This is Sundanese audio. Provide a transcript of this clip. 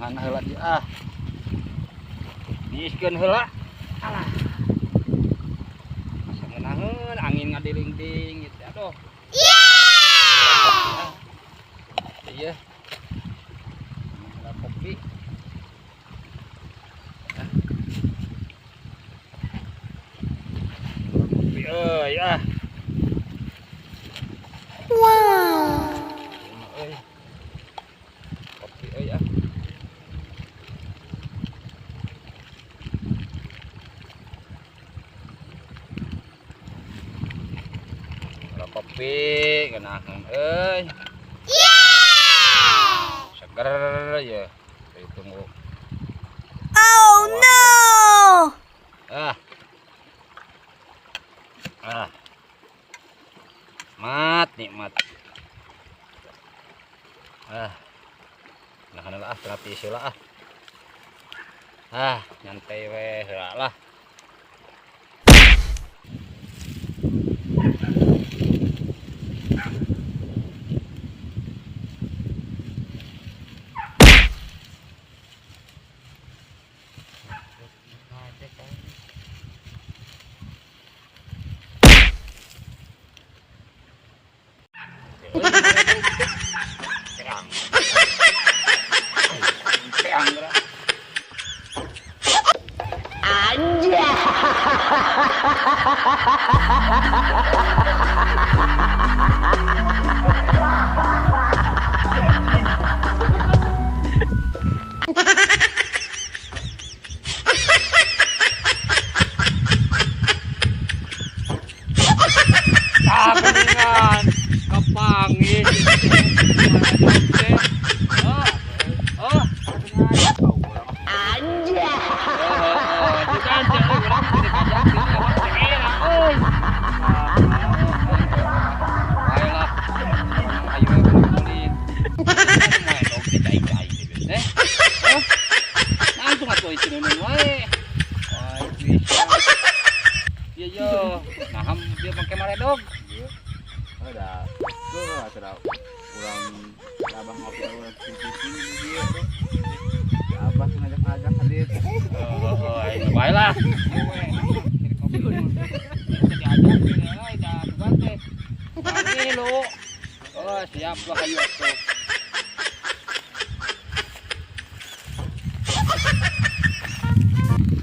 Manghan heula di ah. Diiskeun heula. Alah. Asa ngeunaheun angin ngadiling-ding gitu. Aduh. Yeah! Iya. Heula kopi. Ah. Kopi euy ah. Wow. Euy. Kopi euy ah. Kalau kopi ngeunaheun euy. Yeah! Seger ya. Ditunggu. Oh no! Ah. Ah. Mat nikmat. Ah. Nah, lah ah, terapi heula ah. Ah, nyantai we heula lah. Terang. Terang gerak. Ah, kuningan. Kapanggih. Oh, oh. Anjay. Oh, bukan cek urang diajak euy. Ayolah. Ayo kulit. Main dog cai-cai teh. Oh. Langsung atuh itu nunun wae. Wah, bisa. Iya yo. Nah, dia make maredog. Iya. Ada. Tuh, ada urang abah ngopi urang cicing di dieu tuh. Abah ngajak-ngajak ka dieu. Oh, ayo bae lah. Oh, siap lah ayo atuh.